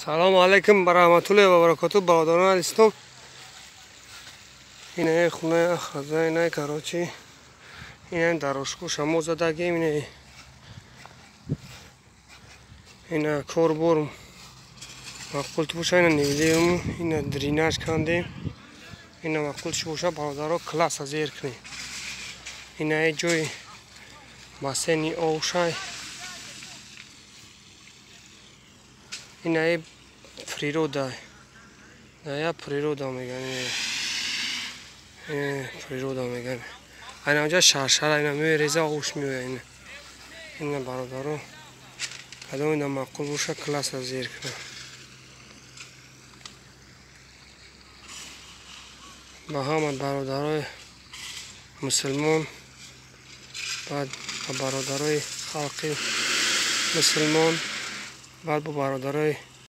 Салому алайкум ва раҳматуллоҳи ва баракотуҳ, бародарони азизтон. Инаи хонаи ахаза, инаи короче, инаи дарошку шамо задагим, инаи ина корбор маъқул боша, ина нивелирм, ина дренаж кандем, ина маъқул боша, бародаро, класса зер кунем. Инаи ҷои бассейни овшай, инаи природа, ная природа меган, природа меган. Айна шаршара, ина мереза, ош меоя. Ина ина бародаро, кадом ина маъқул боша, класса зер кунам. Ба ҳама бародарои мусулмон, баъд ба бародарои халқи мусулмон, баъд ба бародарои